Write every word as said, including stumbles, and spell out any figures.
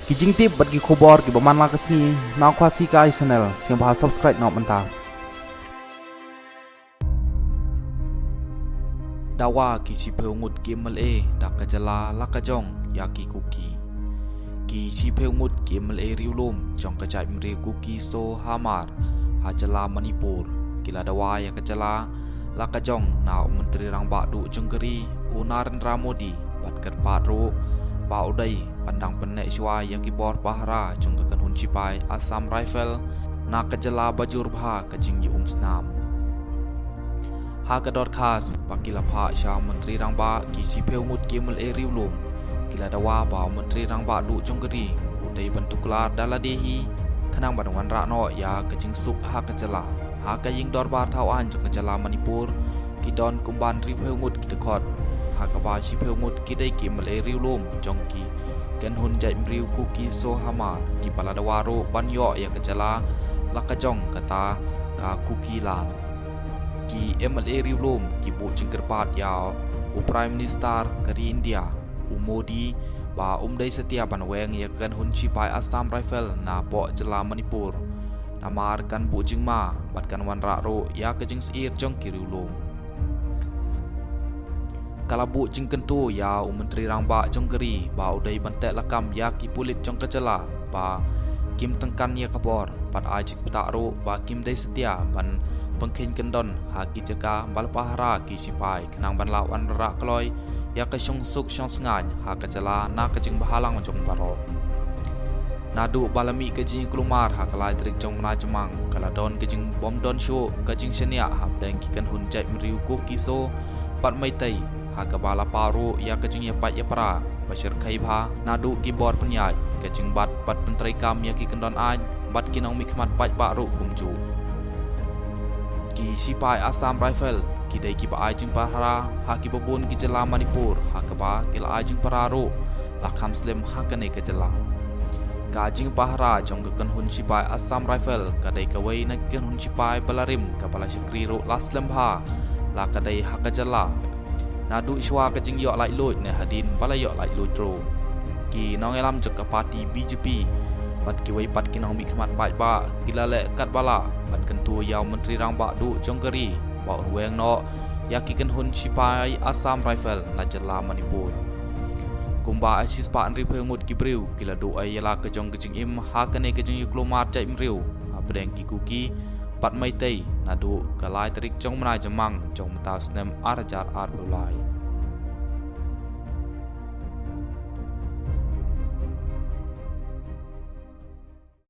Ki jingtip bad ki khubor kiba man la ka sngi na Khasi Kai Channel, sngewbha subscribe noh mynta. Dawa ki shiphew ngut ki M L A da ka jylla la ka jong ïa ki Kuki. Ki shiphew ngut ki M L A riewlum jong ka jaitbynriew Kuki Soh Hamar ha jylla Manipur ki la dawa ïa ka jylla la ka jong na u Myntri Rangbah duh jong ka ri u Narendra Modi bad kyrpad ruh ba u dei ban dang pynneh shuwa ïa ki bor pahara jong ka kynhun shipai Assam Rifle na ka jylla ba jur bha ka jingïaumsnam. Ha ka dorkhas ba ki la phah sha u Myntri Rangbah, ki shiphew ngut ki M L A riewlum ki la dawa ba u Myntri Rangbah duh jong ka ri u dei ban tuklar da lade hi khnang ban wanrah noh ïa ka jingsuk ha ka jylla. Ha ka ïing dorbar thaw aiñ jong ka jylla Manipur ki don kumba hynriewphew ngut ki dkhot, ha kaba shiphew ngut ki dei ki M L A riewlum jong ki kynhun jaitbynriew Kuki Soh Hamar kiba la dawa ruh ban ïoh ïa ka jylla la ka jong kata ka Kuki Land. Ki M L A riewlum ki buh jingkyrpad ïa u Prime Minister ka ri India u Modi ba um dei satia ban weng ïa ka kynhun shipai Assam Rifle na poh jylla Manipur, namar kan buh jingma bad kan wanrah ruh ïa ka jingsyier jong ki riewlum. Ka la buh jingkyntu ïa u Myntri Rangbah jong ka ri ba u dei ban teh lakam ïa ki pulit jong ka jylla ba kim tyngkan ïa ka bor bad ai jingpyntah ruh ba kim dei satia ban pynkheiñ kyndon ha ki jaka ba la pahara ki shipai khnang ban lah wanrah kloi ïa ka shongsuk shongsngaiñ ha ka jylla na ka jingbhalang jong baroh. Naduh ba la mih ka jingïakhun mar ha ka lai tarik jong u bnai Jymmang, ka la don ka jingbymdon shuh ka jingshaniah hapdeng ki kynhun jaitbynriew Kuki Soh bad Meitei, ha kaba la paw ruh ïa ka jingïapait ïapra ba shyrkhei bha naduh ki bor pynïaid, ka jingbat bad pyntreikam ïa ki kyndon aiñ bad ki nongmihkhmat paidbah ruh kumjuh. Ki shipai Assam Rifle ki dei kiba ai jingpahara ha kiba bun ki jylla Manipur, ha kaba ki la ai jingpahara ruh la kham slem ha kane ka jylla. Ka jingpahara jong ka kynhun shipai Assam Rifle ka dei kawei na ki kynhun shipai ba la rim kaba la shakri ruh la slem bha la ka dei ha ka jylla. Naduh shuwa ka jingïoh laitluid ne hadien ba la ïoh laitluid ruh, ki nongïalam jong ka party B J P bad kiwei pat ki nongmihkhmat paidbah ki la leh katba lah ban kyntu ïa u Myntri Rangbah duh jong ka ri ba un weng noh ïa ki kynhun shipai Assam Rifle na jylla Manipur. Kumba shispah hynriewphew ngut ki briew ki la duh ei ïa la ka jong ka jingim ha kane ka jingïakhun mar jaitbynriew hapdeng ki Kuki bad Meitei naduh ka lai tarik jong u bnai Jymmang jong mynta u snem ar hajar arphew lai.